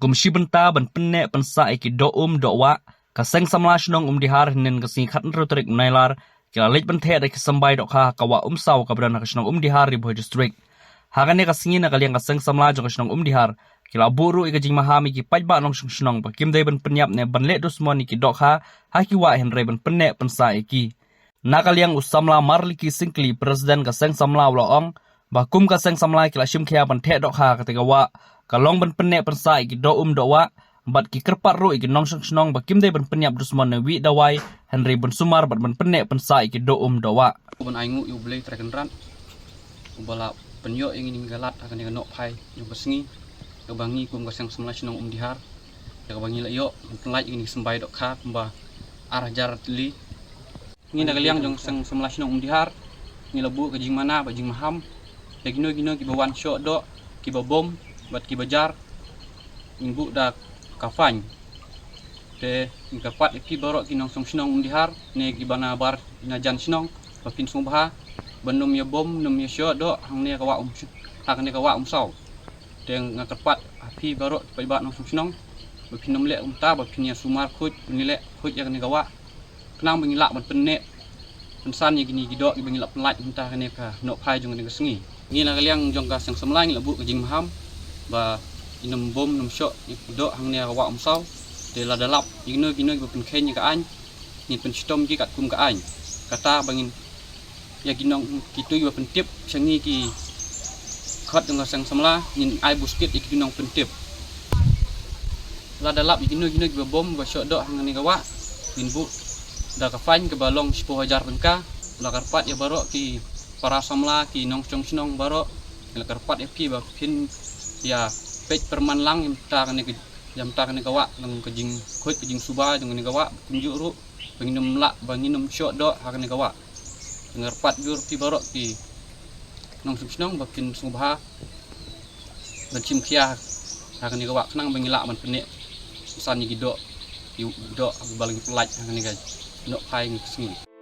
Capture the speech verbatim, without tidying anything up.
Kum shi bynta ban pynneh pynsah ïa ki doh um doh wah, ka Seng Samla Shnong Umdihar hynnin ka sngi khathynriew tarik Nailar ki la leit ban theh da ki symbai dohkha ha ka wah Umsaw kaba don ha ka shnong Umdihar, Ri Bhoi District. Ha kane ka sngi na ka liang ka Seng Samla jong ka shnong Umdihar ki la buh ruh ïa ka jingmaham ïa ki paidbah nongshong shnong ba kim dei ban pynïap ne ban leh dusmon ïa ki dohkha ha ki wah hynrei ban pynneh pynsah ïa ki. Na ka liang u samla Marliki Syngkli, President ka Seng Samla, u la ong ba kum ka Seng Samla ki la shim khia ban theh dohkha ha kata ka wah ka long ban pynneh pynsah ïa ki doh um doh wah, bad ki kyrpad ruh ïa ki nongshong shnong ba kim dei ban pynïap dusmon ne wih dawai hynrei ban sumar bad ban pynneh pynsah ïa ki doh um doh wah. Ban ai nguh ïa U Blei Trai Kynrad uba la pynïoh ïa ngi ïa ka lad ha kane ka nohphai jong ka sngi, kaba ngi kum ka Seng Samla Shnong Umdihar, ïa kaba ngi la ïoh ban pynlait ïa ngi symbai dohkha kumba ar hajar tylli. Ngi na ka liang jong Seng Samla Shnong Umdihar ngi la buh ka jingmana bad jingmaham ïa kino kino kiba wan shoh doh, kiba bom bad kiba jar, ngi buh da ka fine. Te ngi kyrpad ïa phi baroh ki nongshong shnong Umdihar ne kiba na bar na jan shnong ba phin sngewbha ban ym ïa bom, ym ïa shoh doh hangne ka wah Um, ha kane ka wah Umsaw. Te nga kyrpad ha phi baroh paidbah nongshong shnong ba phin ym leh kumta, ba phin ïa sumar khuid, phin ïa leh khuid ïa kane ka wah khnang ba ngin lah ban pynneh pynsan ïa kine ki doh kiba ngi la pynlait mynta ha kane ka nohphai jong kane ka sngi. Ngi na ka liang jong ka Seng Samla ngi la buh ka jingmaham ba ngin ym bom, ym shoh ïa ki doh hangne ha ka wah Umsaw. Te lada lap ïa kino kino kiba pynkheiñ ïa ka aiñ, ngin pynshitom ki katkum ka aiñ. Kata ba ngin ïa ki nong, kito kiba pyntip sha ngi ki khot jong ka Seng Samla, ngin ai buskit ïa ki nongpyntip. Lada lap ïa kino kino kiba bom ba shoh doh hangne ha ka wah, ngin buh da ka fine kaba long shiphew hajar tyngka. La kyrpad ïa baroh ki para samla, ki nongshong shnong baroh, la kyrpad ïa phi ba phin ïa peit pyrman lang ïa mynta kane ka, ïa mynta kane ka wah, long ka jingkhuid ka jingsuba jong kane ka wah, kumjuh ruh ba ngin ym lah, ba ngin ym shoh doh ha kane ka wah. Nga kyrpad jur phi baroh ki nongshong shnong ba phin sngewbha ban shim khia ha kane ka wah khnang ba ngin lah ban pynneh pynsan ïa ki doh, ki doh ba la ngi pynlait ha kane ka nohphai kane ka sngi.